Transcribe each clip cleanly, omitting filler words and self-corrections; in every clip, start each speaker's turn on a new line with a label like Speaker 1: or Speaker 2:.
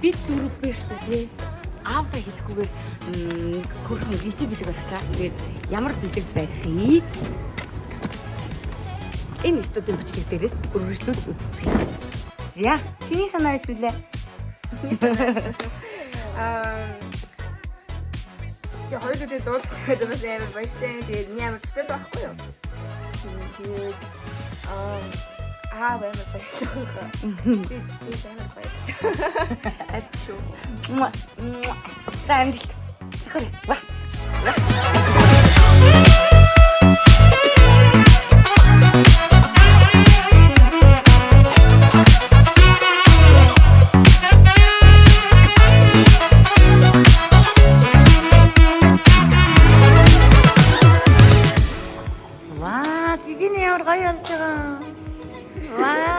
Speaker 1: Бид дөрөв биш үү тий. Аавда хэлэхгүйгээр хөөрхөн гинти бэлэг барих. Тэгээд ямар бэлэг барихыг энэ студийн бичлэг дээрээс үргэлжлүүлж үзцгээе. За, хэний санаа эсвэл
Speaker 2: Аа. Тэгээ хоёр өдөө дуулах гэдэг бас амар баяртай. Тэгээд миний амар дуртай байхгүй юу? Тэгээд аа амар баярлалаа. Тэгээд амар баярлалаа. Арч шүү.
Speaker 1: За, амжилт. Зөвхөн. Ва. Ваа, гигини ямар гоё болж байгаа. Ваа.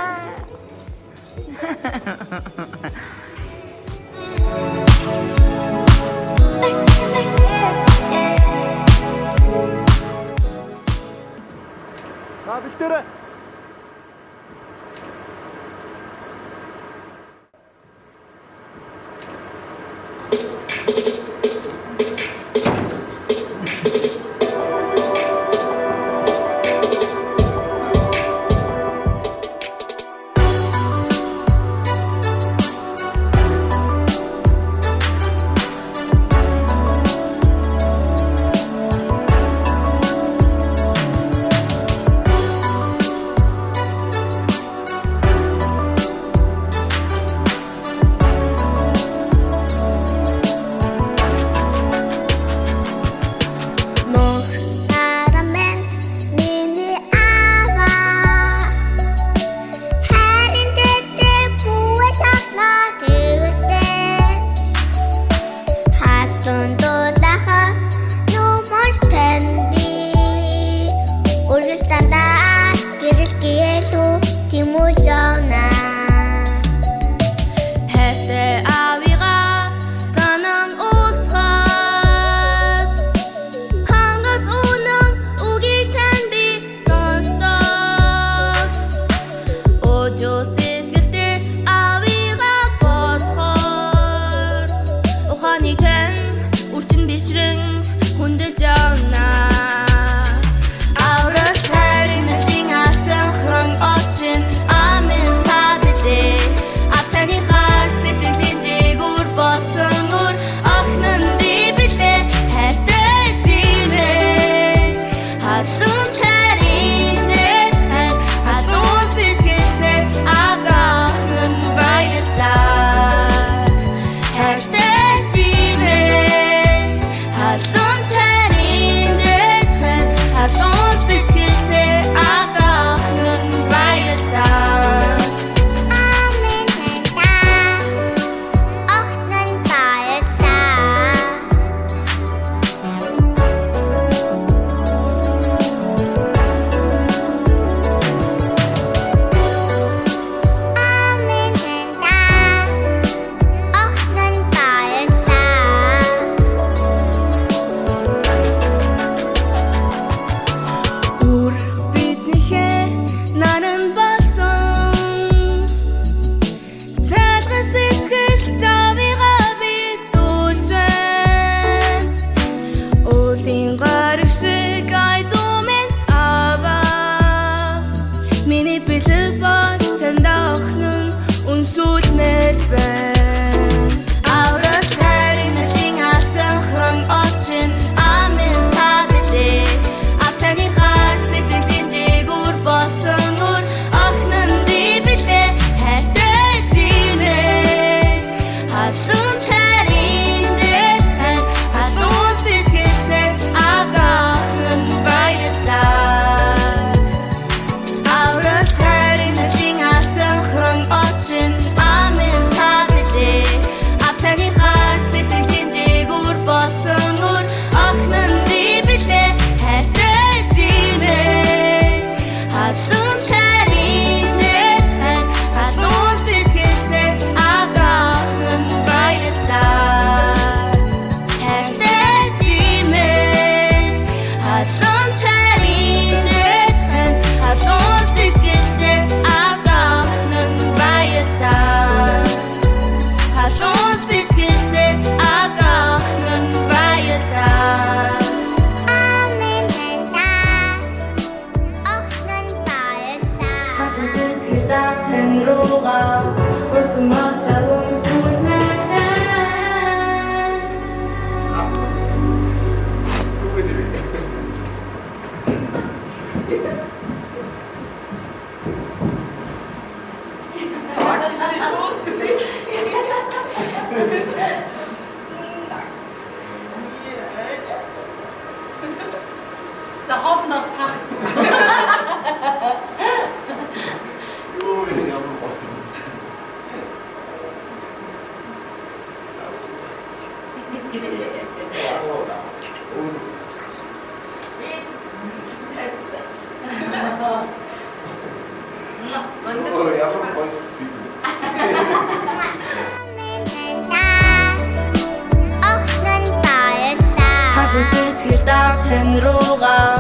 Speaker 3: Оо, ямар гоё пицца.
Speaker 4: Охин нь баярлаа.
Speaker 5: Халуун сэтгэл давтан руугаа.